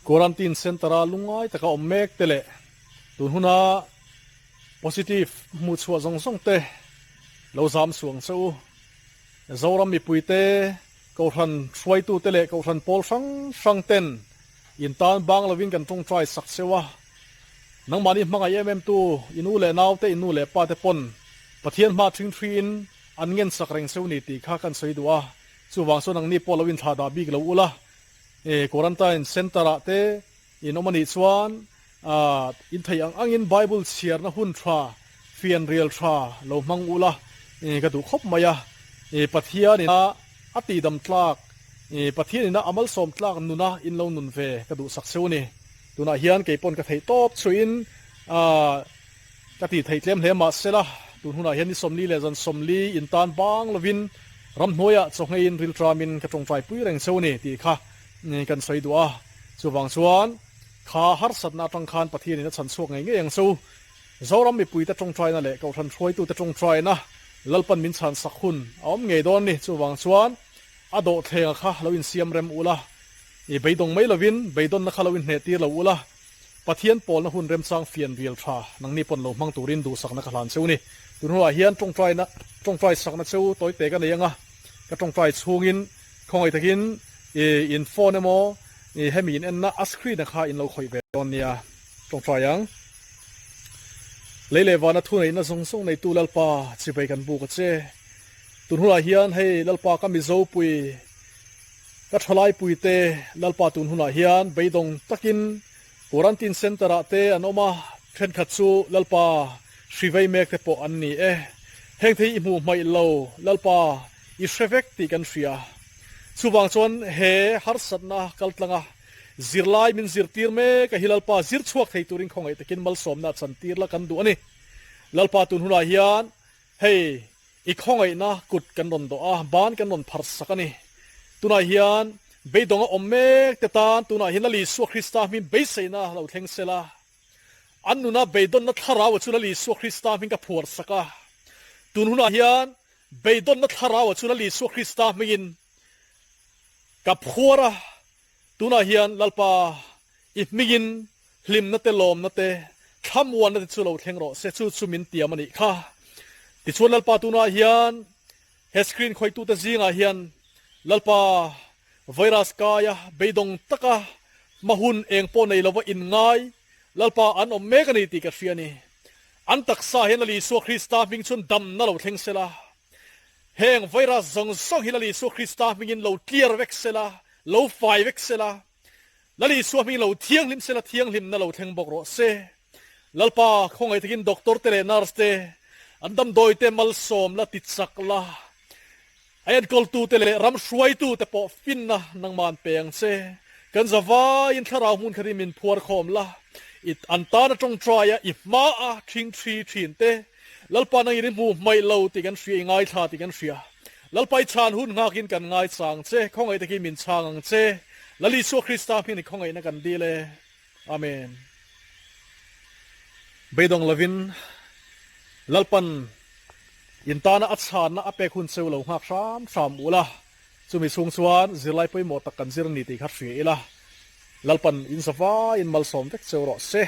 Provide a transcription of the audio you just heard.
Quarantine Centre-a lungngai taka awm mek te leh tun huna positive hmuh chhuah zawng zawng te lo zam suang che u. Zoram mipuite, Kohhran hruaitute leh Kohhran pawl hrang hrang ten in tan bang lovin kan tawngtai sak cheu a. Nangmahni hmangaih em em tu i nu leh naute, i nu leh pa te pawn Pathian hma thing thriin an ngen sak reng cheu ni tih kha kan sawi duh a. Chuvang chuan nangni pawh lo inthlah dah bik lo ula, Quarantine Centre ah te in awm a nih chuan in theih ang angin Bible chhiarna hun tha, fianrial tha lo hmang ula ka duh khawp mai a. Pathian ina a tihdam tlak, Pathian ina a malsawm tlak nuna in lo nun ve ka duh sak cheu a ni. Tunah hian kei pawn ka theih tawp chuin ka tih theih tlem hle mahsela tun hunah hian ni 40 leh zan 40 in tan bang lovin ramhnuaiah chawhngeiin rilṭamin ka ṭawngṭai pui reng cheu a ni tih kha kan sawi duh a. Chuvang chuan kha harsatna atang khan Pathianin a chhan chhuak ngei ngei ang chu. Zoram mipuite ṭawngṭaina leh Kohhran hruaitute ṭawngṭaina Lalpan min chhan sak hun a awm ngei dawn a ni. Chuvang chuan a dawhthlenga kha lo insiam rem ula, i beidawng mai lovin beidawnna kha lo inhneh tir lo ula, Pathian pawlna hun remchang fian rial tha nangni pawn lo hmang turin duhsakna ka hlan cheu ni. Tun hunah hian ṭawngṭaina ṭawngṭai sakna cheu tawite ka nei anga, ka ṭawngṭai chhungin khawngaih takin i in phone emaw i hemi in enna a screen a kha in lo khawih ve dawn nia. Ṭawngṭai ang. Lei leh vana thuneihna zawng zawng neitu Lalpa chibai kan buk a che. Tun hunah hian hei Lalpa ka Mizopui, Ka thalaipui te Lalpa tun hunah hian beidawng takin Quarantine Centre ah te an awm a, thenkhat chu Lalpa hri vei mek te pawh an ni e. Heng thei i hmuh hmaih lo Lalpa i hre vek tih kan hria. Chuvang chuan he harsatna kaltlanga zirlai min zirtir mek a hi Lalpa zir chhuak thei turin khawngaih takin malsawmna a chantir la kan duh a ni. Lalpa tun hunah hian hei I khawngaihna kut kan rawn dawh a, ban kan rawn phar sak a ni. Tunah hian beidawng a awm mek te tan tunah hian Lal Isua Krista hming beiseina lo thleng se la. An nuna beidawnna thlarau chu Lal Isua Krista hming ka phuar sak a. Tun hunah hian beidawnna thlarau chu Lal Isua Krista hmingin ka phuar a. Tunah hian Lalpa i hmingin Hlimna te, lawmna te, thlamuanna te chu lo thleng rawh se, chu chu min tiam a nih kha. Tichuan Lalpa tunah hian he screen khawitute zingah hian Lalpa virus kaia beidawng taka hma hun eng pawh nei lova inngai Lalpa an awm mek a ni tih ka hria a ni. An taksa hian Lal Isua Krista hming chhun damna lo thleng sela, heng virus zawng zawng hi Lal Isua Krista hmingin lo clear vek sela, lo fai vek sela, Lal Isua hming lo thianghlim sela thianghlimna lo thleng bawk rawh se. Lalpa, khawngaih takin doctor te leh nurse te, an damdawi te malsawm la ti chak la. A enkawltu te leh ram hruaitu te pawh finna nangman pe ang che. Kan zavaiin thlarau hmun khat hi min phuar khawm la. I an tana tawngtai a, i hma a thing thi thin te. Lalpa nangin i hmu hmaih lo tih kan hria, i ngaithla tih kan hria. Lalpa i chhan hun nghakin kan ngaichang che, khawngaih takin min chhang ang che. Lal Isua Krista hming i khawngaihna kan dil e. Amen. Beidawng lovin Lalpan in tana a chhanna a pek hun cheu lo nghak hram hram u la, chumi chhung chuan zirlai pawimawh tak kan zir a ni tih kha hria ila, Lalpan in zavaiin malsawm vek cheu rawh se.